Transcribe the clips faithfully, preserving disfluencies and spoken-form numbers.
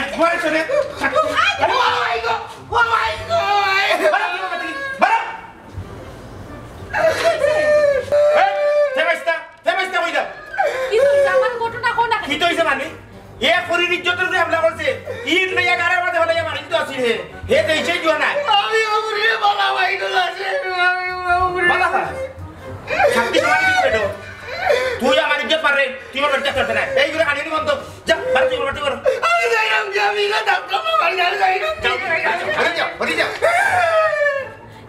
একবারে চলে। আরে, ও মাই গো, ও মাই গো। বারো, বারো, বারো। এই, থামাইস না, থামাইস না, কইলাম। কিতা অইছে? আমার ঘটনা কও না। কিতা অইছে মানে? এ ফুরির ইজ্জতর উপরে হামলা করছে। ইট লইয়া গাড়ার মাঝে ফালাইয়া মারিত আছিল হে। হে দেশে জুয়া নাই। আমি ও ফুরিরে বালা পাই না, আছে। আমি ও ফুরিরে বালা পাই। শান্তি সমাধি দিতে বেটো। তুই আমার ইজ্জত পাররে, তুই আমার ইজ্জত পারতে না। এই করে কাহিনী বন্ধ। যা, বাড়ি তুই বাড়ি কর। আমি যাইরাম কি, আমি না ডাক্তার না বাড়ি, আমি যাইরাম কি? যাও, বাড়ি যাও, বাড়ি যাও।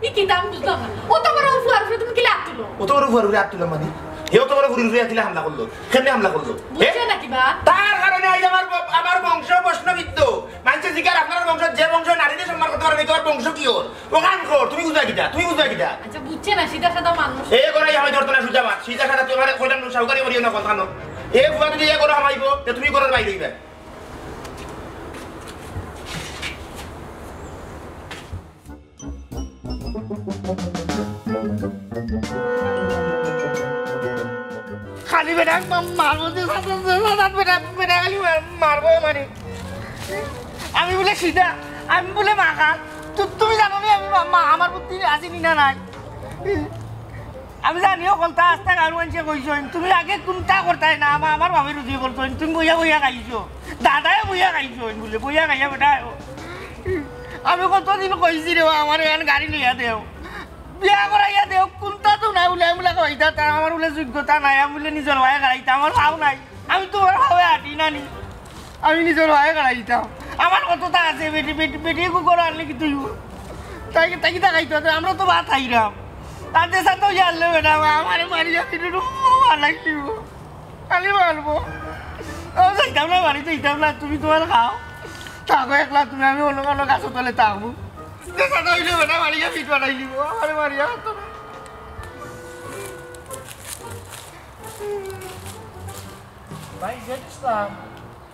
ই কিতা আমি বুঝলাম না। অত বড় ফুয়ার উপরে তুমি কিলা আত তুলো? অত বড় ফুয়ার উপরে আত তুললাম মানে? হে অত বড় ফুরির উপরে কিলা হামলা করলো? কেমনে হামলা করলো? বুঝছে হে? না কিবা? তার কারণে আইজ আমার ব-, আমার বংশ প্রশ্নবিদ্ধ। মানষে জিকার আপনার বংশ, যে বংশ নারীরে সম্মান করতে পারে না, তোমার বংশ কি ওর? ওখান কর, তুমি বুঝবা কিতা? তুমি বুঝবা কিতা? আচ্ছা, বুঝছে না, সিধা সাদা মানুষ। এ করাই আমি ধরতো না সুজা মাত। সিধা সাদা তুই আমার কইলাম সাউকারি করিও না কথা নো। এ ফুয়া যদি এ করে হামাইবো, তে তুমি করার বাইরে হইবে। খালি বেটা মা-, মারবো যে সাত, সাত, সাত, সাত, বেটা, বেটা খালি মার-, মারবো মানে। আমি বুলে সিধা, আমি বুলে মাখা। তু-, তুমি জানো নি আমি মা-, মা-, আমার বুদ্ধি আছে নি না নাই? আমি জানি ও কথা আস্তা গাঁওর মানষে কইছইন, তুমি আগে কুনতা করতায় না, আমা-, আমার ভাবে রুজি করছইন, তুমি বইয়া বইয়া খাইছো, দাদায় বইয়া খাইছইন বুলে, বইয়া খাইয়া বেটা। আমি কতদিন কইছি রে, আমার এখান গাড়ি লইয়া দেও, বিয়া করাইয়া দেও, কুনতা তো নাই বুলে, আমি বুলে কইতা, তার আমার বুলে যোগ্যতা নাই, আমি বুলে নিজর ভাই খাইতা, আমার ভাও নাই, আমি তোমার ভাবে আটি না নি। আমি নিজর ভাই খাড়াই দিতাম। আমার কততা আছে, বেটি, বেটি, বেটি কুকুর আনলে কি তুই? তাই, তাই কি তাকাইতো? আমরা তো ভাত খাইরাম। তাতে সাথে ওই আনলে বেটা, আমারে মারিয়া পিটুটু মালাই দিব। খালি মারবো। আমি যাইতাম না, বাড়িত যাইতাম না, তুমি তোমার খাও। থাকো একলা, তুমি আমি অন্য কোনো গাছর তলে থাকবো। তাতে সাথে হইলে বেটা, মারিয়া পিট বানাই দিব। আমারে মারিয়া তো না। ভাই জেড ইসলাম,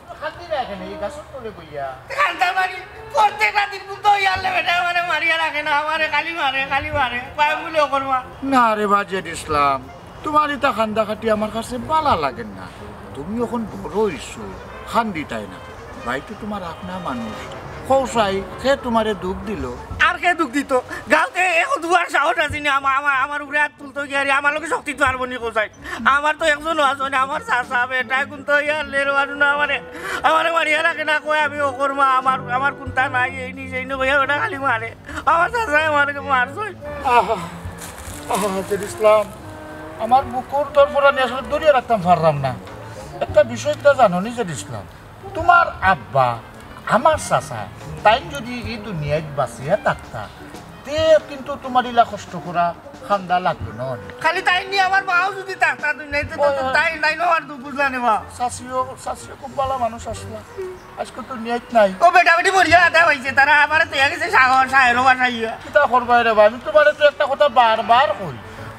তুমি কান্দিরায় কেনে ই গাছর তলে বইয়া? কান্দা মারি, প্রত্যেক রাতির কুন্তা অইয়া আরলে বেটায় আমারে মারিয়া রাখে না, আমারে খালি মারে, খালি মারে। কয় আমি অকরমা। না রে বা জেড ইসলাম, তুমার ইতা কান্দা-কাটি আমার কাছে ভালা লাগের না। তুমি অখন বড় অইছো, কান্দিতায় না। ভাই তো তুমার আপনা মানুষ। কও চাই, কে তুমারে দুখ দিলো? আর কে দুখ দিতো? গাঁওত অখন দুয়ার সাহস আছে নি, আমা-, আমা-, আমার উপরে আত তুলতো গিয়া রে, আমার লগে শক্তি তো পারবো নি কও চাই। আমার তো একজন আছে নি, আমার চাচা বেটায় কুন্তা অইয়া আরলে রে বাজু না আমারে, আমারে মারিয়া রাখে না, কয় আমি অকরমা, আমার, আমার কুন্তা নাই, এই নি, সেই নি কইয়া বেটায় খালি মারে। আমার চাচায় আমারে মারছে। আহা, আহা, জেড ইসলাম, আমার বুকুর ধড়ফড়ানি আসলে ধরিয়া রাখতাম পারলাম না। একটা বিষয় তো জানো নি জেড ইসলাম, তুমার আব্বা, আমার চাচা, তাইন যুদি ই দুনিয়াত বাঁচিয়া থাকতা, তে কিন্তু তুমার ইলা কষ্ট করা কান্দা লাগলো না অনে। খালি তাইন নি, আমার মাও যুদি থাকতা দুনিয়াত, তে তো ওই, ওই। তাইন, তাইন আমার দুখ বুঝলা নে বা। চাচিও, চাচিও খুব ভালা মানুষ আছলা। আইজকু তো দুনিয়াত নাই। ও বেটা বেটি মরিয়া আদায় অইছে, তারা আমারে থইয়া গেছে সাগর, সাহেরও বাসাইয়া। কিতা করবায় রে বা, আমি তুমারে তো একটা কথা বারবার কই,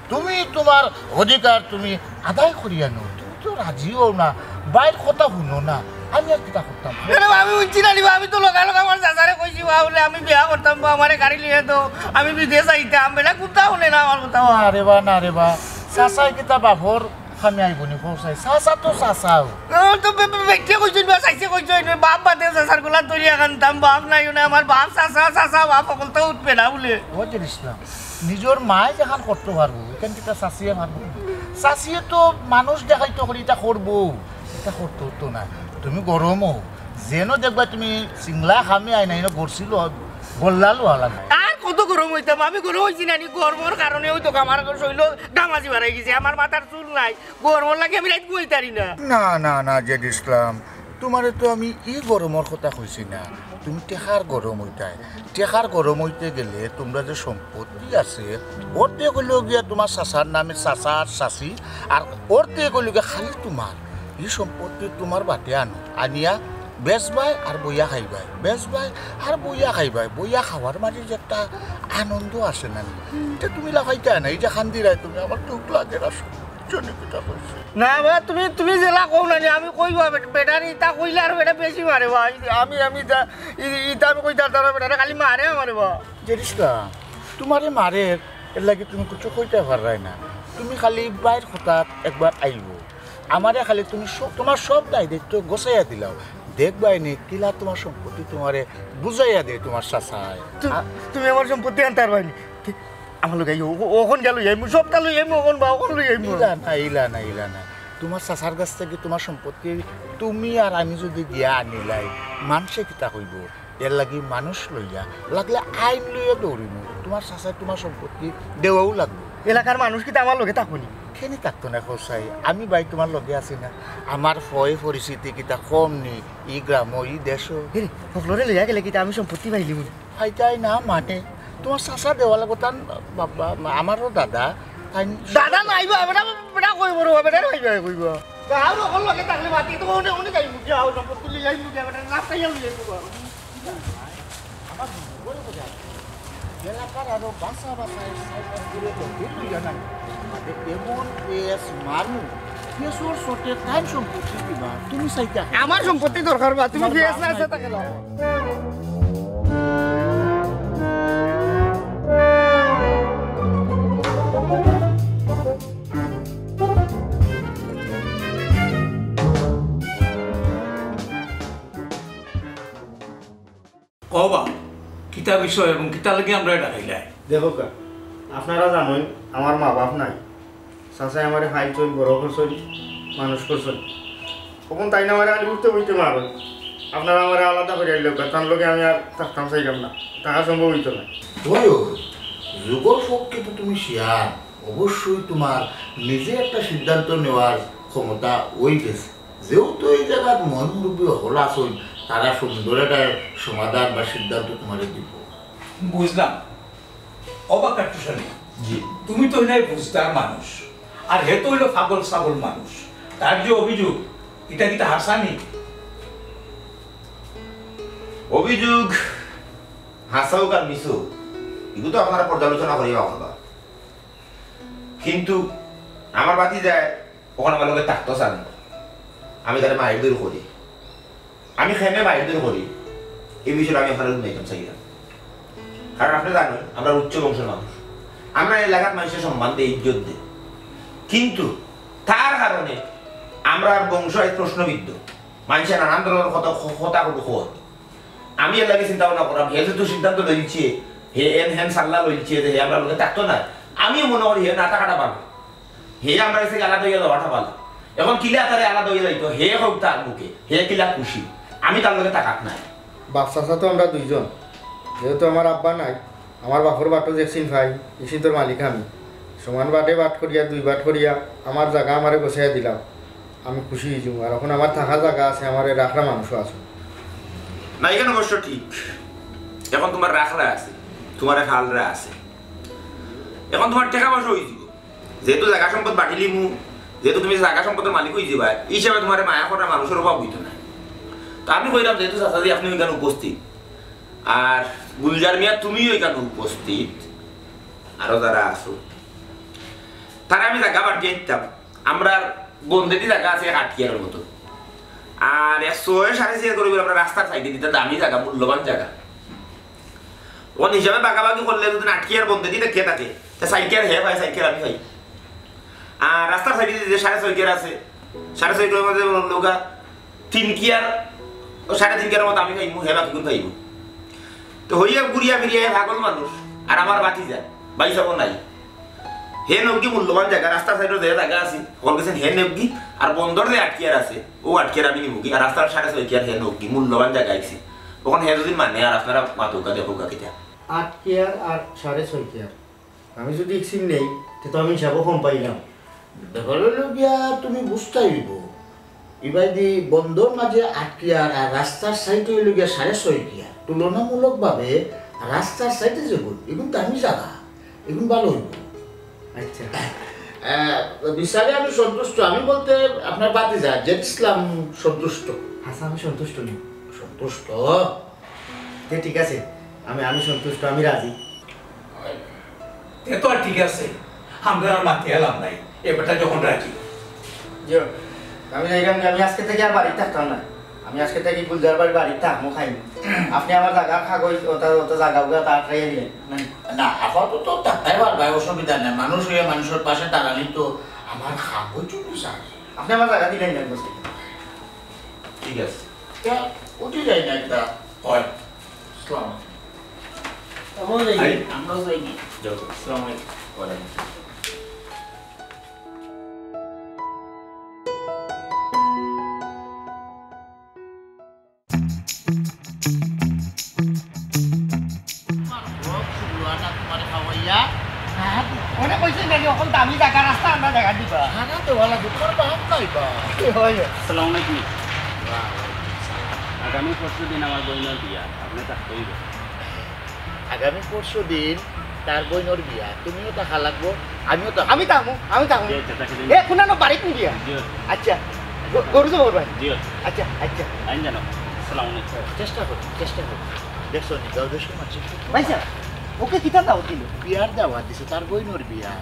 তুমি তুমার অধিকার তুমি আদায় করিয়া নেও, তুমি তো রাজি অও না, ভাইর কথা হুনো না, আমি আর কিতা করতাম? আরে বা, আমি হুনছি না নি বা, আমি তো লগে লগে আমার চাচারে কইছি বা, বুলে আমি বিয়া করতাম বা, আমারে গাড়ি লইয়া দেও, আমি বিদেশ যাইতাম, বেটা কুন্তা হুনে না আমার কথা। না রে বা, না রে বা, চাচায় কিতা বাপর কামে আইবো নি কও চাই? চাচা তো চাচাউ। ও তো বে-, বে-, বেটিয়ে কইছইন বা, চাইছে কইছইন, বাপ বাদে চাচার গলাত দড়ি লাগাইতাম, বাপ নাই না, আমার বাপ চাচা, চাচা বাপ হকলতা উঠবে না বুলে। ও জেড ইসলাম, নিজর মায় যেখান করতো পারবো, ইখান কিতা চাচিয়ে পারবো? চাচিয়ে তো মানুষ দেখাইতো করি ইতা করবো, ইতা করতো তো না। তুমি গরম অও, যেন দেখবায় তুমি সিংলা কামে আইনা, ইনো গড়ছিল, গল্লা লওয়ালা নাই। আর কত গরম অইতাম, আমি গরম অইছি না নি, গরমর কারণে অউ তো আমার শরীলো ঘামাচি বারাই গেছে, আমার মাথার চুল নাই, গরমর লাগি আমি রাইত ঘুমাইতারি না। না, না, না, জেড ইসলাম, তুমারে তো আমি ই গরমর কথা কইছি না, তুমি টেকার গরম অইতায়। টেকার গরম অইতে গেলে তুমরা যে সম্পত্তি আছে, অর্ধেক অইলো গিয়া তুমার চাচার নামে, চাচা আর চাচি, আর অর্ধেক অইলো গিয়া খালি তুমার। ই সম্পত্তি তুমার বাটে আনো, আনিয়া বেচবায় আর বইয়া খাইবায়, বেচবায় আর বইয়া খাইবায়। বইয়া খাওয়ার মাঝে যে একটা আনন্দ আছে না নি, ইটা তুমি লাগাইতায় না। এই যে কান্দিরায় তুমি, আমার দুখ লাগে না, জন্য কিতা কইছি। না বা, তুমি, তুমি যেলা কও না নি, আমি কই বা, বেট-, বেটারে ইতা কইলে আর বেটা বেশি মারে বা। ই-, আমি, আমি ইতা, ই-, ইতা আমি কইতাম, তারা বেটারে খালি মারে আমারে বা। জেড ইসলাম, তুমারে মারের, এর লাগি তুমি কিচ্ছু কইতায় পাররায় না। তুমি খালি ভাইর কথাত একবার আইবো। আমারে খালি তুমি সব, তুমার সব দায় দায়িত্ব গছাইয়া দিলাও। দেখবায় নে, কিলা তুমার সম্পত্তি তুমারে বুঝাইয়া দেয় তুমার চাচায়। তু-, আ- তুমি আমার সম্পত্তি আনতায় পারবায় নি। ঠিক, আমার লগে আইও, ও-, অখন গেল আইমু, সবটা লই আইমু, অখন বা অখন লই আইমু। ইলা না, ইলা না, ইলা না। তুমার চাচার গেছ থাকি তুমার সম্পত্তি তুমি আর আমি যুদি গিয়া আনিলাই, মানষে কিতা কইবো? এর লাগি মানুষ লইয়া, লাগলে আইন লইয়া দৌড়িমু। তুমার চাচায় তুমার সম্পত্তি দেওয়াউ লাগবো। এলাকার মানুষ কিতা আমার লগে থাকবো নি? কেনে থাকতো না কও চাই? আমি ভাই তুমার লগে আছি না। আমার পয় পরিচিতি কিতা কম নি? ই গ্রামো, ই দেশো। এরে, হকলরে লইয়া গেলে কিতা আমি সম্পত্তি পাইলিমু নি? পাইতায় না মানে? তুমার চাচা দেওয়া লাগবো, তান বাবা, আমারও দাদা, তাইন দাদা নাই বা, বেটা, বেটা কই বড়, বেটা নাই বা, কই বা। গাঁওর হকল লগে থাকলে মাতি তো অনে, অনে যাইমু গিয়া, আও সম্পত্তি লই যাইমু গিয়া, বেটা, রাস্তায় লই যাইমু গিয়া। আমার মনে করে বোঝা, এলাকার আরো বাসা বাসা এক সাইড করে তো বের হইয়া নাই। মানে এমন পেস মারমু, পেসর চোটে তাইন সম্পত্তি দিবা, তুমি চাইতা। আমার সম্পত্তি দরকার বা, তুমি তোমার পেস বাপ না নাই আছে তো। তাকে লাও। কও বা, কিতা বিষয় এবং কিতা লাগি আমরারে ডাকাইলায়? দেখউক্কা, আপনারা জানইন, আমার মা বাপ নাই। চাচায় আমারে পালছইন, বড় করছইন, মানুষ করছইন। অখন তাইন আমারে খালি উঠতে বইতে মারইন। আপনারা আমারে আলাদা করিয়া দিলাউক্কা, তান লগে আমি আর থাকতাম চাইরাম না, থাকা সম্ভব অইতো নায়। অয়, অয়, যুগর পক্ষে তো তুমি শিয়ান, অবশ্যই তুমার নিজে একটা সিদ্ধান্ত নেওয়ার ক্ষমতা অই গেছে। যেহেতু এই জাগাত ময় মুরব্বি হকল আছইন, তারা সুন্দর একটা সমাধান বা সিদ্ধান্ত তুমারে দিবো। বুঝলাম। ও বা কাট্টুস আলী, জি। তুমি তো অইলায় বুঝদার মানুষ, আর হে তো অইলো পাগল ছাগল মানুষ। তার যে অভিযোগ, ইটা কিতা হাছা নি? অভিযোগ হাছা অউক আর মিছা অউক, ইগু তো আপনারা পর্যালোচনা করিয়া পারবা। কিন্তু আমার ভাতিজায় অখন আমার লগে থাকতো চায় না। আমি তারে মাইর দূর করি। আমি কেনে মাইর দূর করি, এই বিষয়টা আমি আপনারে হুনাইতাম চাইরাম। কারণ আপনে জানইন, আমরা উচ্চ বংশর মানুষ, আমরা এলাকাত মানষে সম্মান দেয়, ইজ্জত দেয়, কিন্তু তার কারণে আমরার বংশ আইজ প্রশ্নবিদ্ধ। মানষে নানান ধরনর কথা, কথা কয়। আমি এর লাগি চিন্তা ভাবনা করলাম, হে যেহেতু সিদ্ধান্ত লইছে, হে এন হেন সাল্লা লইছে যে হে আমরার লগে থাকতো না, আমি মনে করি হে না থাকাটা ভালা। হে আমরার গেছে আলাদা অইয়া যাওয়াটা ভালা। অখন কিলা তারে আলাদা অইয়া যাইতো, হে কউক তার মুখে, হে কিলা খুশি, আমি তার লগে থাকাত নায়। বাপ চাচা তো আমরা দুইজন, যেহেতু আমার আব্বা নাই, আমার বাপর বাটো যেকছিন পাই, ইকছিনতর মালিক আমি। সমান বাটে বাট করিয়া, দুই বাট করিয়া আমার জাগা আমারে গছাইয়া দিলাও, আমি খুশি অইযিমু। আর অখন আমার থাকার জাগা আছে, আমারে রাখরা মানুষও আছে। না, ইখান অবশ্য ঠিক। অখন তুমার রাখরা আছে, তুমার এক হালরা আছে। অখন তুমার টেকা পয়সা অইযিবো। যেহেতু জাগা সম্পদ বাটিলিমু, যেহেতু তুমি জাগা সম্পদর মালিক অইযিবায়, ই হিসাবে তুমারে মায়া করার মানুষর অভাব অইতো নায়। তো আমি কইরাম, যেহেতু চাচাজি আপনে ইখানো উপস্থিত, আর গুলজার মিয়া তুমিও ইখানো উপস্থিত, আরো যারা আছো, তারে আমি জাগা বাটিয়া দিতাম। আমরার বন্দেদি জাগা আছে এক আট কিয়ারর মতো, আর এক ছয় সাড়ে ছয় কিয়ার করি আমরার রাস্তার সাইডেদি, ইটা দামি জাগা, মূল্যবান জাগা। অখন হিসাবে ভাগাভাগি করলে যদি আট কিয়ার বন্দেদি থাকে, তে চাইর কিয়ার হে পায়, চাইর কিয়ার আমি পাই। আর রাস্তার সাইডেদি যে সাড়ে ছয় কিয়ার আছে, সাড়ে ছয় কিয়ার মধ্যে লওগা তিন কিয়ার, ও সাড়ে তিন কিয়ারর মতো আমি পাইমু, হে বাকিগুন পাইবো। তো অইয়া ঘুরিয়া ফিরিয়া হে পাগল মানুষ, আর আমার ভাতিজা, ভাইসাবও নাই। হে নেউকগি মূল্যবান জাগা, রাস্তার সাইডর যে জাগা আছে, অখন গেছইন হে নেউকগি, আর বন্দর যে আট কিয়ার আছে, অউ আট কিয়ার আমি নিমুগি, আর রাস্তার সাড়ে ছয় কিয়ার হে নেউকগি, মূল্যবান জাগা আইছে। অখন হে যদি মানে, আর আপনারা মাতউক্কা দেখউক্কা কিতা। আট কিয়ার আর সাড়ে ছয় কিয়ার। আমি যদি ইকছিন নেই, তে তো আমি হিসাবও কম পাইলাম। ব্যাপার অইলো গিয়া তুমি বুঝতায় অইবো। ইবাদি বন্দর মাঝে আট কিয়ার আর রাস্তার সাইডে অইলো গিয়া সাড়ে ছয় কিয়ার। তুলনামূলকভাবে রাস্তার সাইডে যেগুন, ইগুন দামি জাগা, ইগুন ভালা অইবো। আচ্ছা। আহ, বিচারে আমি সন্তুষ্ট, আমি বলতে আপনার ভাতিজা জেড ইসলাম সন্তুষ্ট। আচ্ছা, আমি সন্তুষ্ট নি। সন্তুষ্ট? তে ঠিক আছে, আমি, আমি সন্তুষ্ট, আমি রাজি। তে তো আর ঠিক আছে, আমরা আর মাতিয়া লাভ নাই, এ বেটা যখন রাজি। জি, আমি যাইরাম, আমি আজকে থাকি আর বাড়িত থাকতাম না। আমি আজকে থাকি গুলজার ভাইর বাড়িত থাকমু খাইমু। আপনে আমার জাগার কাগজ, অতা, অতা জাগা উগা তা আটকাইয়া দিলেন। না, আপাতত থাকতায় পারবায়, অসুবিধা নাই। মানুষ অইয়া মানুষর পাশে দাঁড়ানি তো আমার কাম অইছে, স্যার। আপনে আমার জাগা দিলেন না, বুঝলেন? ঠিক আছে। তা উঠি যাই না একটা। অয়। আসসালামু আলাইকুম। আমরাও যাই। আই। আমরাও যাই কি? যাও। আসসালামু আলাইকুম। ওয়ালাইকুম আসসালাম। তোমার বউ শুক্রবার না তোমারে খাওয়াইয়া? হ্যাঁ, অনে কইছে নাকি অখন দামি জাগা, রাস্তা আমরা জাগা দিবা। খানা দেওয়া লাগে, তোমার বাপ নাই বা? হয়। আসসালামু আলাইকুম। ওয়ালাইকুম সালাম। আগামী পরশু দিন আমার বইনর বিয়া, আপনে থাকতে অইবো। আগামী পরশু দিন তার বইনর বিয়া, তুমিও থাকা লাগবো, আমিও থাকবো। আমি থাকমু, আমি থাকমু। জি, আচ্ছা, থাকি দিন। এ, কুনানো বাড়িত নি বিয়া? জি। আচ্ছা, গ-, গরু তো ভাই। জি। আচ্ছা, আচ্ছা। আইন জানো। আসসালামু আলাইকুম। চেষ্টা করো, চেষ্টা করো। দেখছো নি, গাঁও দেশের মানুষ একটু ভাইসাব, ওকে কিতা দাওয়াত দিল? বিয়ার দাওয়াত দিছে, তার বইনর বিয়া।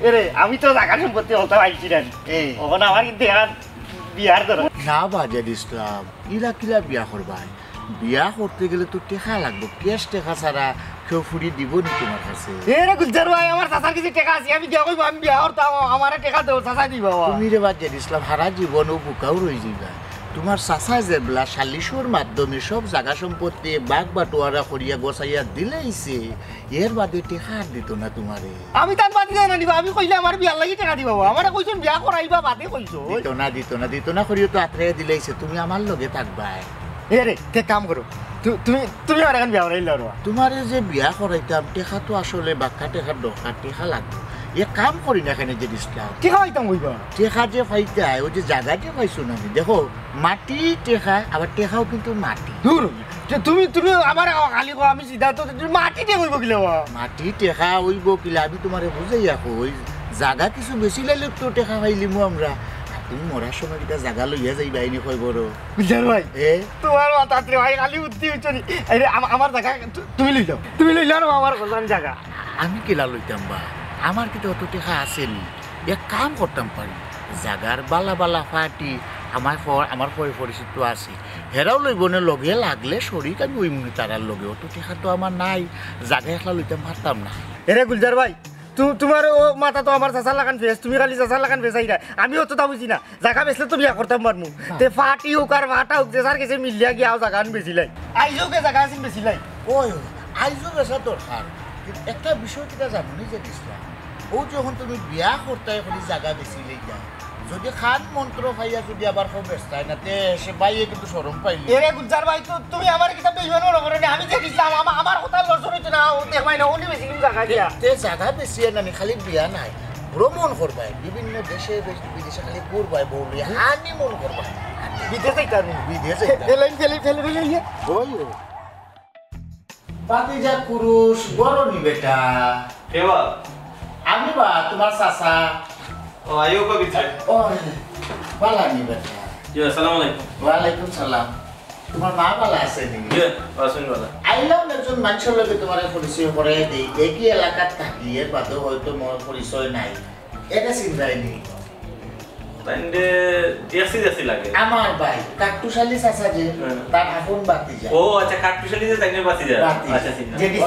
এরে, আমি তো জাগা সম্পত্তি অতা পাইছি না। এ। অখন আমার কিন্তু এখন বিয়ার দরকার। না বাজার ইসলাম, ইলা কিলা বিয়া করবায়? বিয়া করতে গেলে তো টেকা লাগবো, ক্যাশ টেকা ছাড়া কেউ ফুড়ি দিবো নি তোমার কাছে? এরে গুলজার ভাই, আমার চাচার কাছে টেকা আছে, আমি গিয়া কইবো আমি বিয়া করতাম, আমারে টেকা দেও, চাচা দিবা। তুমি রে বাজার ইসলাম, হারা জীবন অউ বুকাও রই যাইবা। তোমার চাচা যেবলা সালিশর মাধ্যমে সব জাগা সম্পত্তি বাগ বাটোয়ারা করিয়া গছাইয়া দিলাইছে, এর বাদে টেকা আর দিত না তোমারে। আমি তান বাদে যাই না নিবা, আমি কইলে আমার বিয়ার লাগি টেকা দিবা। আমারে কইছইন বিয়া করাইবা বাদে কইছো। দিত না, দিত না, দিত না করিও তো আত্রে দিলাইছে, তুমি আমার লগে থাকবায়। এ রে, তে কাম করো। তু-, তুমি, তুমি আমার এখন বিয়া করাইলে পারো। তোমারে যে বিয়া করাইতাম, টেকা তো আসলে বাক্কা টেকার দরকার, টেকা লাগবো। এ কাম করি না কেনে যে ইসলাম? টেকা পাইতাম কইবা? টেকা যে পাইতায়, ওই যে জাগা যে পাইছো না, দেখো, মাটি টেকা, আবার টেকাও কিন্তু মাটি। দূর, যে তুমি, তুমি আমার খালি কও, আমি সিদ্ধান্ত, তুমি মাটি টেকা কইবো কিলা বা? মাটি টেকা অইবো কিলা, আমি তোমারে বুঝাইয়া কই, জাগা কিছু বেশি লাইলে তো টেকা পাইলিমু আমরা। আর তুমি মরার সময় কিতা জাগা লইয়া যাইবা, এনে কই বড়। বুঝলেন ভাই? এ? তোমার মাথাত রে ভাই, খালি বুদ্ধি হইছো নি। এই রে, আমা-, আমার জাগা তু-, তুমি লই যাও। তুমি লই যাও না আমার গোলাম জাগা। আমি কিলা লইতাম বা? আমার কিতা অত টেকা আছে নি? এক কাম করতাম পারি, জাগার বালা বালা পার্টি আমার ফ-, আমার পয় পরিচিত আছে, হেরাও লইবনে, লগে লাগলে শরিক আমি অইমুনে তারার লগে। অত টেকা তো আমার নাই, জাগা একলা লইতাম পারতাম না। এরে গুলজার ভাই, তু-, তুমার অউ মাথা তো আমার চাচার লাখান ফেস, তুমি খালি চাচার লাখান ফেস আইরা। আমি অততা বুঝি না, জাগা বেচলে তো বিয়া করতাম পারমু। তে পার্টি অউক আর ফাটা অউক, যে যার গেছে মিলিয়া গিয়া অউ জাগাখান বেচিলাই। আইজও কে জাগা আছিল বেচিলাই। ওই, ওই, আইজও বেচা দরকার। কিন্তু একটা বিষয় কিতা জানো নি যে ইসলাম, অউ যখন তুমি বিয়া করতায় করি জাগা বেচিলাইতায়, যদি খান মন্ত্র পাইয়া যদি আবার কেউ বেচতায় না, তে সে বাইয়ে কিন্তু শরম পাইলে। এরে গুলজার ভাই, তু-, তুমি আমারে কিতা বেইমান মনো করো নি? আমি যে ইসলাম, আমা-, আমার কথা লড়চড় অইতো না, অউ দেখবায় না, উনি বেশি কিছু জাগা দিয়া। তে জাগা বেচিয়া না নি, খালি বিয়া নায়, ভ্রমণ করবায়, বিভিন্ন দেশে বেশ-, বিদেশে খালি ঘুরবায়, বউ লইয়া হানিমুন করবায়। বিদেশ যাইতাম। বিদেশ যাইতাম। ফেলেন, ফেলেন, ফেলেন, ফেলেন। ওই, ওই। ভাতিজা কুরুশ, বড় নি বেটা। কে বা? আমি বা, তুমার চাচা। ও, আইও কো ভিতরে। ও, বালা নি বেটা। জি, আসসালামু আলাইকুম। ওয়ালাইকুম সালাম। তুমার মা বালা আছে নি? জি, আছইন বালা। আইলাম একজন মানষর লগে তুমারে পরিচয় করাই দেই। একই এলাকাত থাকি, এর বাদেও হয়তো মোর পরিচয় নাই। এটা চিন্তায় নি। তাইনরে দেখছি দেখছি লাগে। আমার ভাই, কাট্টুশ আলী চাচা যে, হ্যাঁ। তার আপন ভাতিজা। ও আচ্ছা, কাট্টুশ আলী যে তাইনর ভাতিজা। ভাতিজা। আচ্ছা, চিনলাম। জেডিস।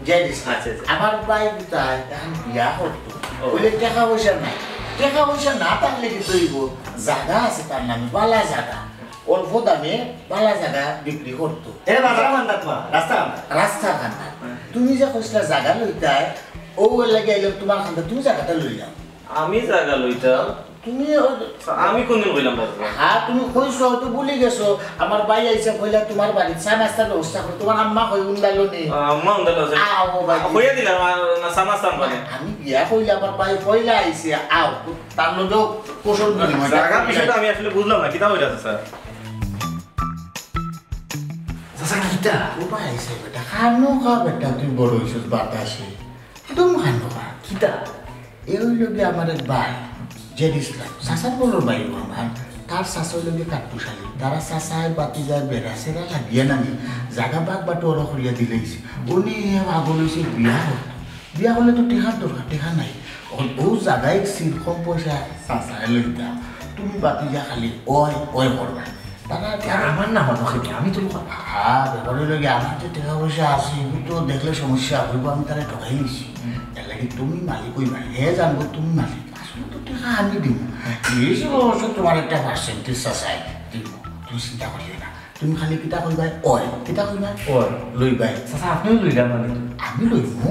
জেডিস। আচ্ছা, আচ্ছা। আমার ভাই তাই এখন বিয়া করতো। ও। বলে, "টেকা পয়সা নাই।" টেকা পয়সা না থাকলে কিতা অইবো? জাগা আছে তার নামে, বালা জাগা। অল্প দামে বালা জাগা বিক্রি করতো। এ বাজার কান্দাত মা, রাস্তা কান্দাত। রাস্তা কান্দাত। হ্যাঁ। তুমি যে কইছলা জাগা লইতায়, অউ এর লাগি আইলাম তুমার কান্দাত, তুমি জাগাটা লইলাও। আমি জাগা লইতাম? তুমি অউ যে আচ্ছা, আমি কোনদিন কইলাম বাজার? হ্যাঁ, তুমি কইছো, হয়তো ভুলি গেছো। আমার ভাই আইছে, কইলা তুমার বাড়িত চা নাস্তার ব্যবস্থা করো। তুমার আম্মা কই, উন্দালো নি? আ, আম্মা উন্দালো আছে। আও, ও ভাই। কইয়া দিলাম, আর না, চা নাস্তা আনবা নি? আমি বিয়া কইলে আমার ভাই কইলা আইছে, আও। তার লগেও কৌশল বিনিময়। জাগা বিষয়টা আমি আসলে বুঝলাম না, কিতা কইরা আছে, স্যার? চাচা, কিতা? ও ভাই, আইছে বেটা, খানো খা বেটা, তুই বড় অইছস বাতাসে। একদম খানো খা। কিতা? এ অইলো গিয়া আমার এক ভাই, জেড ইসলাম, চাচার বড় ভাই ও আমার। তার চাচা অইলো গিয়া কাট্টুশ আলী। তারা চাচায় ভাতিজায় বেড়া সেরা লাগিয়া নানি জাগা বাগ বাটোয়ারা করিয়া দিলাইছে। উনি পাগল অইছে বিয়া করতো। বিয়া করলে তো টেকার দরকার, টেকা নাই। অখন অউ জাগায় সিরকম পয়সা চাচায় লইতা, তুমি ভাতিজা খালি অয় অয় করবা। তারা আর আমার না হলো খেতে, আমি তো লোক। হ্যাঁ, ব্যাপার অইলো গিয়া, আমার তো টেকা পয়সা আছে, এগুলো তো দেখলে সমস্যা অইবো, আমি তারে ঠকাই নিছি। এর লাগি তুমি মালিক অইবা, হে জানবো তুমি মালিক। আসলে তো টেকা আমি দিমু। এই যে অবশ্য তুমার একটা পার্সেন্টেজ চাচায় দিমু, তুমি চিন্তা করিও না। তুমি খালি কিতা কইবায়? অয়। কিতা কইবায়? অয়। লইবায়। চাচা, আপনেও লইলা মানে? আমি লইমু,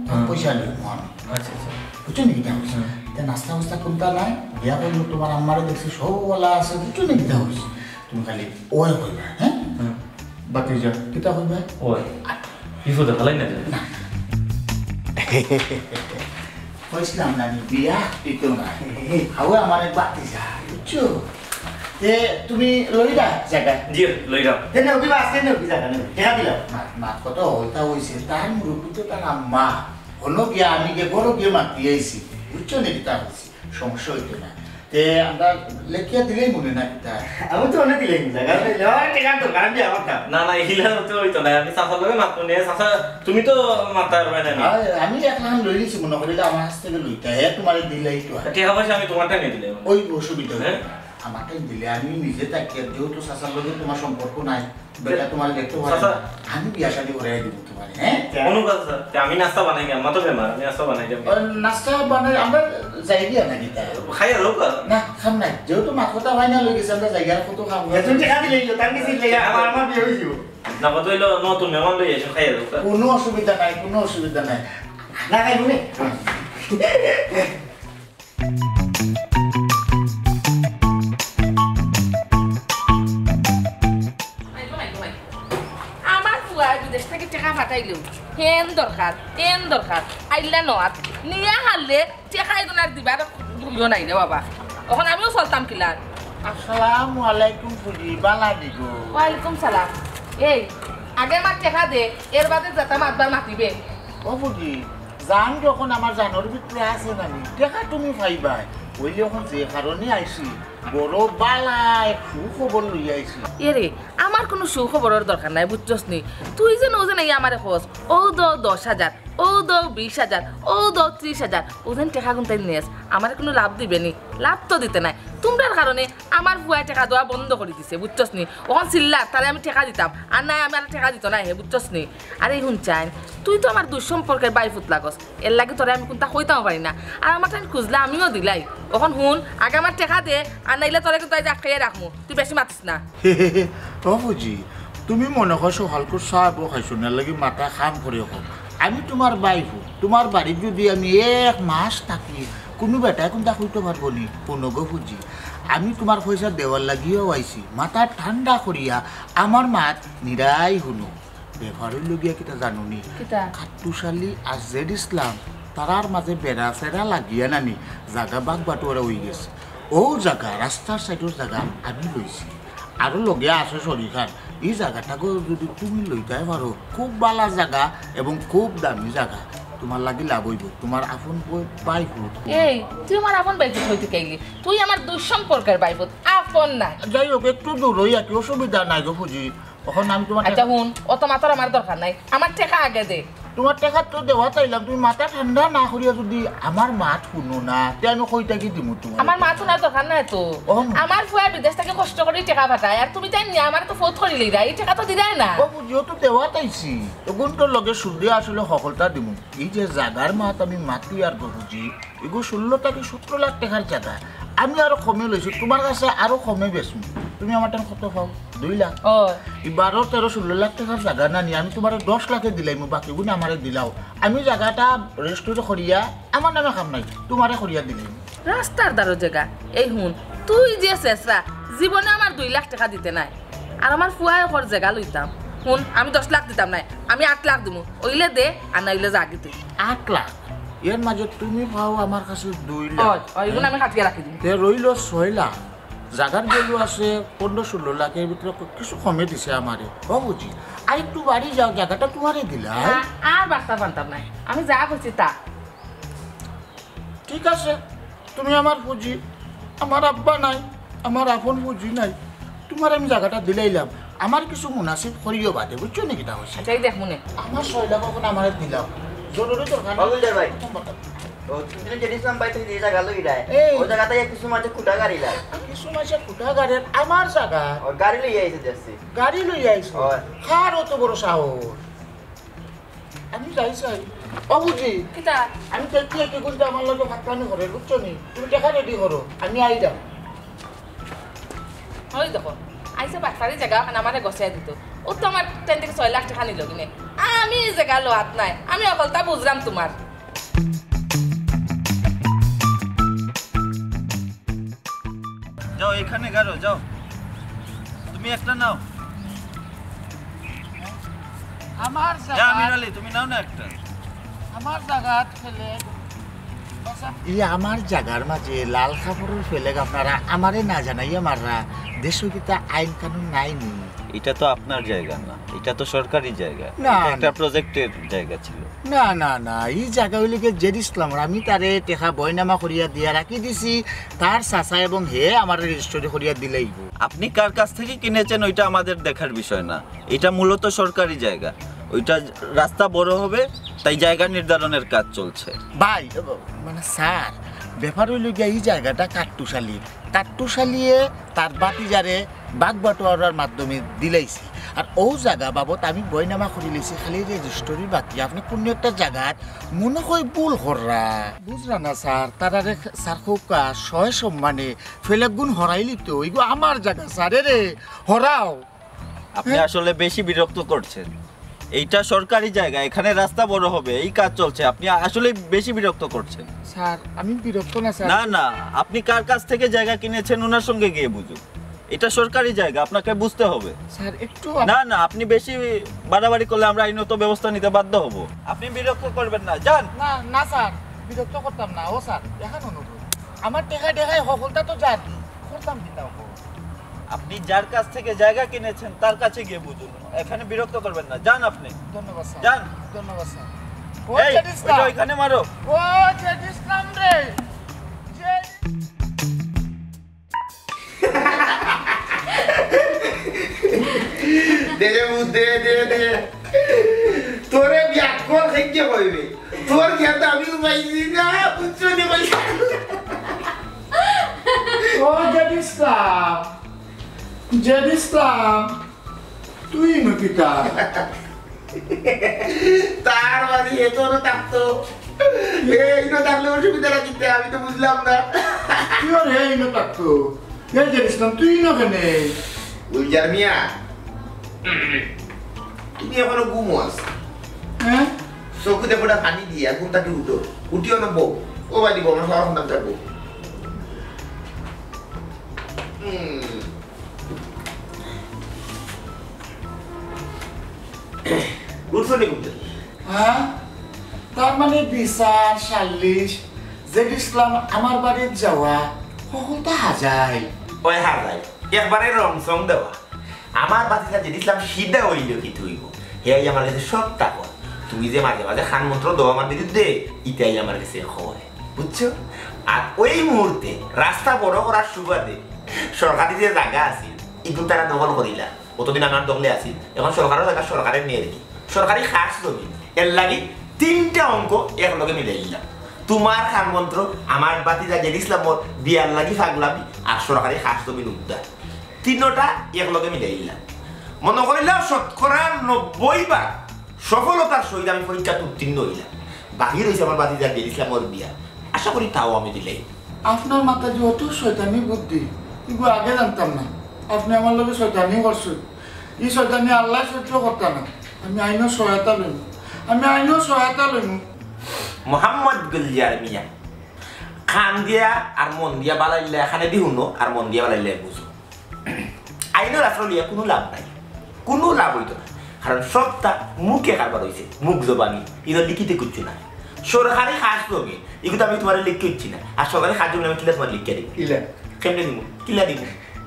কম হুম। পয়সা লইমু আমি। আচ্ছা, আচ্ছা। বুঝছো নি কিতা কইছি? হুম। তে নাস্তা উস্তা কুন্তা নাই, বিয়া করলে তুমার আম্মারে দেখছি সব ওলা আছে, বুঝছো নি কিতা কইছি? তুমি খালি অয় কইবায়, হ্যাঁ? হুম। বাকি যা, কিতা কইবায়? অয়। আট। কিছু দেখালাই না যে। না। কইছিলাম না আমি, বিয়া দিত না। হাওয়া আমার এক ভাতিজা, বুঝছো? তে তুমি লইরা জাগা? জি, লইরাম। তে নেও কি বাস, তে নেও কি জাগা নেও? দেখা দিলাম। মা, মা, কত হলতা হইছে, তার মুরব্বি তো তার আম্মা। হনো গিয়া আমি গিয়া বড় গিয়া মাতি আইছি। বুঝছো নি কিতা কইছি? সমস্যা অইতো না। তে আমরা লেখিয়া দিলেই মনে না কিতা? আমি তো অনেক দিলেই মনে, কারণ এই লেওয়ার টেকার দরকার, আমি আমার দাম। না, না, ইলা তো অইতো না। আমি চাচার লগে মাতমু নে, চাচা, তুমি তো মাততায় পারবায় না নি। আরে, আমি এক লাখ লই নিছি, মনে করিলে আমার কাছ থেকে লইতা, হে তুমারে দিলেই তো হয়। টেকা পয়সা আমি তুমারটা নিয়ে দিলে। ওই অসুবিধা হ্যাঁ? অইতো না। আমারটাই দিলে, আমি নিজে থাকি, আর যেহেতু চাচার লগে তুমার সম্পর্ক নাই, বেটা তুমারে দেখতে পারে চাচা। না। আমি বিয়া শাদি করাই দিব তুমারে, হ্যাঁ? কোনো কথা স্যার, তে আমি নাস্তা বানাই গিয়া, আমার তো বেমার, আমি নাস্তা বানাই যাবো। ও, নাস্তা বানাই, আমরা যাই গিয়া না কিতা? খাইয়া যাও কা? না, খাম নাই। যেহেতু মাত কথা ফাইনাল অই গেছে, আমরা যাই গিয়া, আর কত খাম? এ, তুমি টেকা দিলেই তো, তার কাছে দিলেই, আমার, আমার বিয়া অই যাইবো। না, কত অইলো, নতুন মেহমান লই আইছো, খাইয়া যাও কা? কোনো অসুবিধা নাই, কোনো অসুবিধা নাই। না খাইবো নি? আমার পুয়া বিদেশ থাকি টেকা পাঠাইলো, হেন দরকার, তেন দরকার, আইলা নয়াত, নিয়া হারলে টেকা এগুন আর দিবার ইয়ো নাই রে বাবা। অখন আমিও চলতাম কিলার। আসসালামু আলাইকুম ফুজি, বালা দিগো। ওয়ালাইকুম সালাম। এই, আগে আমার টেকা দে, এর বাদে যেতা মাতবার মাতিবে। ও ফুজি, জান যখন আমার জানর ভিতরে আছে নানি, টেকা তুমি পাইবায়। অইলে অখন যে কারণে আইছি, বড় বালা এক সুখবর লইয়া আইছি। এরে, আমার কুনু সুখবরর দরকার নাই, বুঝছস নি? তুই যেন অউ যেন এই আমারে কস, অউ দ দশ হাজার, ও দো বিশ হাজার, ও দো ত্রিশ হাজার, ও যেন টেকাগুন তাইন নেস, আমারে কুনু লাভ দিবে নি? লাভ তো দিতে নায়। তুমরার কারণে আমার ফুয়ায় টেকা দেওয়া বন্ধ করি দিছে, বুঝছস নি? অখন চিল্লার, তারে আমি টেকা দিতাম, আর নায় আমার টেকা দিত নায় হে, বুঝছস নি? আরে হুন চাইন, তুই তো আমার দুঃসম্পর্কের বাইফুত লাগস, এরলাগি তোরে আমি কুনতা কইতাম পারি না। আর আমার টাইম খুঁজলে আমিও দিলাই। অখন হুন, আগে আমার টেকা দে, আর নাইলে তোরে কিন্তু আইজ আটকাইয়া রাখমু, তুই বেশি মাতিস না। ও ফুজি, তুমি মনো করছো হকলকুর চা বো খাইছো না, লাগি মাথা কাম করি অখন। আমি তুমার বাইফুত, তুমার বাড়িত যুদি আমি এক মাস থাকি, কুনু বেটায় কুনতা কইতো পারবো নি? হুনো গো ফুজি, আমি তুমার পয়সা দেওয়ার লাগিও আইছি, মাথা ঠান্ডা করিয়া আমার মাত নিরাই হুনো। বেপার অইলো গিয়া কিতা জানো নি? কিতা? কাট্টুশ আলী আর জেড ইসলাম, তারার মাঝে বেড়া-চেড়া লাগিয়া নানি জাগা বাগ বাটোয়ারা অইগেছে। অউ জাগা, রাস্তার সাইডর জাগা আমি লইছি। আরো লগে আছে শরিক খান। ই জাগাটাগু যুদি তুমি লইতায় পারো, খুব ভালা জাগা এবং খুব দামি জাগা। তুমার লাগি লাভ অইবো, তুমার আপন বই-, বাইফুত। এই, তুই আমার আপন বাইফুত অইতে কইলি? তুই আমার দুঃসম্পর্কের বাইফুত, আপন নায়। যাই হোক, একটু দূর অইয়া কি অসুবিধা নাই গো ফুজি। অখন আমি তুমার আচ্ছা টেকা হুন, অত মাতার আমার দরকার নাই, আমার টেকা আগে দে। তুমার টেকা তো দেওয়াত আইলাম, তুমি মাথা ঠান্ডা না করিয়া যুদি আমার মাত হুনো না, তে আমি কই থাকি দিমু তুমার? আমার মাত হুনার দরকার নাই তো। অখন আমার ফুয়া বিদেশ থাকি কষ্ট করি টেকা পাঠায়, আর তুমি তাইন নিয়া আমারে তো ফৌত করি লইরায়, ই টেকা তো দিরায় না। ও বুঝিও তো দেওয়াত আইছি, এগুন তো লগে সুদে আসলে হকলতা দিমু। ই যে জাগার মাত আমি মাতি আর গো ফুজি, ইগু ষোলো থাকি সতেরো লাখ টেকার জাগা। আমি আরো কমে লইছি, তুমার কাছে আরো কমে বেচমু। তুমি আমার টাইম কত পাও? দুই লাখ। ও। ই বারো, তেরো, ষোলো লাখ টেকার জাগা নানি, আমি তুমারে দশ লাখে দিলাইমু, বাকিগুন আমারে দিলাও। আমি জাগাটা রেজিস্ট্রি করিয়া, আমার নামে কাম নাই, তুমারে করিয়া দিলাইমু। রাস্তার ধারো জাগা, এই হুন, তুই যে শেষরা, জীবনে আমার দুই লাখ টেকা দিতে নায়। আর আমার ফুয়ায় অকর জাগা লইতাম। হুন, আমি দশ লাখ দিতাম নায়, আমি আট লাখ দিমু। অইলে দে, আর না অইলে যা গিয়া তুই। আট লাখ? এর মাঝে তুমি পাও আমার কাছে দুই লাখ। অয়, অয়, ইগুন আমি কাটিয়া রাখি দিমু। তে রইলো ছয় লাখ। জাগার ভ্যালু আছে পনেরো ষোলো লাখ, এর ভিতরে কিছু কমে দিছে আমারে। ও বুঝি, আর একটু বাড়ি যাও, জাগাটা তুমারে দিলাম। না, আর বার্তা পান্তাম নাই, আমি যা কইছি তা। ঠিক আছে, তুমি আমার ফুজি, আমার আব্বা নাই, আমার আপন ফুজি নাই, তুমারে আমি জাগাটা দিলাইলাম, আমার কিছু মুনাসিব করিও বাদে, বুঝছো নি কিতা কইছি? আচ্ছা, এই দেখ মনে। আমার ছয় লাখ অখন আমারে দিলাও, জরুরি দরকার নাই। বাবুল দে ভাই। প্রথম কথা। ও, তুমি যে ইসলাম ভাই, তুমি যে জাগা লইরায়, এই। ও জাগাত কিছু মাঝে খুঁটা গাড়িলায়। কিছু মাঝে খুঁটা গাড়ির আমার জাগা। ও, গাড়ি লইয়া আইছে দেখছি। গাড়ি লইয়া আইছে? অয়। কার অত বড় সাহস? আমি যাই চাই। ও বুঝি। কিতা? আমি দেখি কি করতে আমার লগে ভাত পানি করে, বুঝছো নি? তুমি টেকা রেডি করো, আমি আইরাম। ওই দেখো, আইসা বাটপারি জাগা অখান আমারে গছাই দিত। ও তো আমার টাইম থাকি ছয় লাখ টেকা নিল কিনে। আমি জাগা লওয়াত নাই, আমি হকলতা বুঝরাম তুমার। যাও, এখানে গাড়ো, যাও। তুমি একটা নাও। আমার যা, জাগা, আমির আলী, তুমি নাও না একটা। আমার জাগাত ফেলে। ই আমার জাগার মাঝে লাল কাপড়র ফেলেক আপনারা আমারে না জানাইয়া মাররা। দেশো কিতা আইন কানুন নাই নি? এটা তো আপনার জায়গা না, এটা তো সরকারি জায়গা। না, এটা একটা না। প্রজেক্টের জায়গা ছিল। না, না, না, ই জাগা অইলো গিয়া জেড ইসলামর। আমি তারে টেকা বয়নামা করিয়া দিয়া রাখি দিছি, তার চাচা এবং হে আমারে রেজিস্ট্রি করিয়া দিলাইবো। আপনি কার কাছ থেকে কিনেছেন ওইটা আমাদের দেখার বিষয় না, এটা মূলত সরকারি জায়গা। ওইটা রাস্তা বড় হবে, তাই জায়গা নির্ধারণের কাজ চলছে। ভাই, মানে স্যার, ব্যাপার অইলো গিয়া ই জাগাটা কাট্টুশ আলীর। কাট্টুশ আলীয়ে তার ভাতিজারে বাগবাটোয়ারার মাধ্যমে দিলাইছে। আর অউ জাগা বাবদ আমি বয়নামা করিলাইছি, খালি রেজিস্ট্রি বাকি। আপনে কুনু একটা জাগাত মনে হয় ভুল কররা। বুঝরা না স্যার, তারারে স্যার কউক্কা, সয় সম্মানে ফেলেকগুন হরাইলিতো, ইগু আমার জাগা স্যার, এরে হরাও। আপনি আসলে বেশি বিরক্ত করছেন। এইটা সরকারি জায়গা, এখানে রাস্তা বড় হবে, এই কাজ চলছে, আপনি আসলে বেশি বিরক্ত করছেন। স্যার, আমি বিরক্ত না স্যার। না, না, আপনি কার কাছ থেকে জায়গা কিনেছেন ওনার সঙ্গে গিয়ে বুঝুন। এটা সরকারি জায়গা, আপনাকে বুঝতে হবে। স্যার, একটু আপ- না, না, আপনি বেশি বাড়াবাড়ি করলে আমরা আইনত ব্যবস্থা নিতে বাধ্য হব। আপনি বিরক্ত করবেন না, যান। না, না স্যার, বিরক্ত করতাম না। ও স্যার, এখান অনুরোধ, আমার টেকা টেকায় হকলতা তো যার, করতাম কিতা অখন? আপনি যার কাছ থেকে জায়গা কিনেছেন তার কাছে গিয়ে বুঝুন, এখানে বিরক্ত করবেন না, যান আপনি। ধন্যবাদ স্যার। যান। ধন্যবাদ স্যার। ও এই, জেড ইসলাম। ওইটা ওইখানে মারো। ও জেড ইসলাম রে। জেড- দে রে, দে, দে, দে। তোরে বিয়াক্কল এই যে কইবে, তোর খেতে আমি পাইছি না, বুঝছো নি ভাই? ও জেড ইসলাম, জেড ইসলাম, তুই নকিতা? তার মানে এ তো না থাকতো। এ, এই তো থাকলে অসুবিধা না কিতা, আমি তো বুঝলাম না। তুই আর এই না থাকতো। এই জেড ইসলাম, তুই না কেনে? গুলজার মিয়া, তুমি এখনো ঘুমো আছো? হ্যাঁ? চোখে দেখো না পানি দিয়া, ঘুম থাকি উঠো। উঠিও না বউ। ও বাড়ি বউ, আমার সবার সন্তান থাকবো। হুম। উঠছো নি ঘুম থাকি? হ্যাঁ? তার মানে বিচার, সালিশ, জেড ইসলাম আমার বাড়িত যাওয়া, হকলতা হাজাই। ওই হাজাই, একবারে রং সং দেওয়া। আমার বাতিজা জেড ইসলাম সিধা অইল কি তুই গো? হে আই আমার কাছে সব তাকত। তুমি যে মাঝে মাঝে খান মন্ত্র দেও আমার বিরুদ্ধে, ইতাই আমার কাছে হয়। বুঝছো? আর ওই মুহূর্তে রাস্তা বড় করার সুবাদে সরকারি যে জাগা আছে, ইগুন তারা দখল করিলা। অতদিন আমার দখলে আছিল, এখন সরকারও জাগা সরকারের নিয়ে আর কি। সরকারি খাস জমি, এর লাগি তিনটা অঙ্ক একলগে মিলাই দিলাম। তোমার খান মন্ত্র, আমার বাতিজা জেড ইসলামর বিয়ার লাগি ফাগলামি, আর সরকারি খাস জমিন উদ্ধার, তিনটা একলগে মিলাই দিলাম। মনে করিলাম শতকরা নব্বই ভাগ সফলতার সহিত আমি পরীক্ষাত উত্তীর্ণ হইলাম। বাকি রইছে আমার বাতিজা জেড ইসলামর বিয়া, আশা করি তাও আমি দিলাই। আপনার মাথায় যে অত শয়তানি বুদ্ধি, এগু আগে জানতাম না। আপনি আমার লগে শয়তানি করছেন। ই শয়তানি আল্লাহ সহ্য করতা না। আমি আইনর সহায়তা লইমু। আমি আইনর সহায়তা লইমু। মোহাম্মদ গুলজার মিয়া, খান দিয়া আর মন দিয়া বালাইলে এখানে দি হুনো, আর মন দিয়া বালাইলে বুঝো। আইনর আশ্রয় লইয়া কোনো লাভ নাই, কোনো লাভ হইতো না। কারণ সবটা মুখে কারবার হইছে, মুখ জবানি, ইনো লিখিতে কিচ্ছু নাই। সরকারি খাস জমি, এগুলো আমি তোমার লিখতে হচ্ছি না। আর সরকারি খাস জমি আমি কিলা তোমার লিখতে দিব? কিলা? কেমনে দিব? কিলা দিব?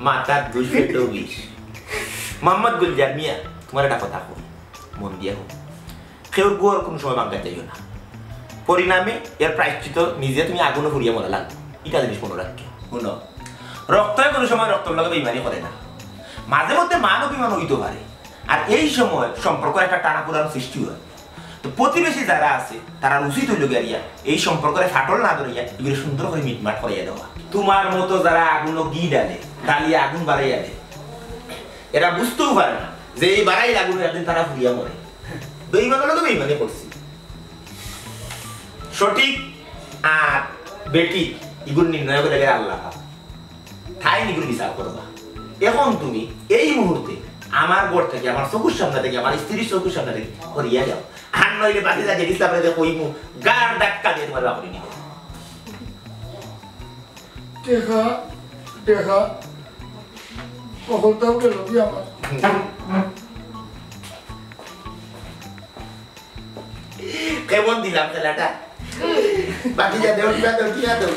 মাথার দুষ পেটেও বিষ। মোহাম্মদ গুলজার মিয়া, তোমার একটা কথা কই, মন দিয়া হোক, কেউর ঘর কোনো সময় ভাঙ্গা যাইও না। পরিণামে এর প্রায়শ্চিত নিজে তুমি আগুনে পুড়িয়া মরা লাগবে। এটা জিনিস মনে রাখবে। শুনো, রক্তে কোনো সময় রক্তর লগে বেইমানি করে না। মাঝে মধ্যে মান অভিমান হইতে পারে, আর এই সময় সম্পর্ক একটা টানাপোড়েন সৃষ্টি হয়। তো প্রতিবেশী যারা আছে, তারা উচিত হইল গিয়া এই সম্পর্করে ফাটল না ধরিয়া এগুলো সুন্দর করে মিটমাট করাইয়া দেওয়া। তোমার মতো যারা আগুনও ঘি ডালে, ডালিয়া আগুন বাড়াইয়া দেয়, এরা বুঝতেও পারে না যে এই বাড়াইল আগুন একদিন তারা ফুরিয়া মরে। বেইমানের লগে বেইমানি করছি। সঠিক আর বেঠিক ইগুর নির্ণয় করে দেবে আল্লাহ পাক। তাইন ইগুর বিচার করবা। এখন তুমি এই মুহূর্তে আমার ঘর থেকে, আমার চকুর সামনে থেকে, আমার স্ত্রীর চকুর সামনে থেকে হরিয়া যাও। আর নইলে বাকি যা জিনিস তারপরে যে কইমু, গার ধাক্কা দিয়ে তোমার বাপরে নিব। দেখা, দেখা, হকলতাও গেল কি আমার? কেমন দিলাম খেলাটা? বাকি যা দেও, কিবা দেও, কিবা দেও।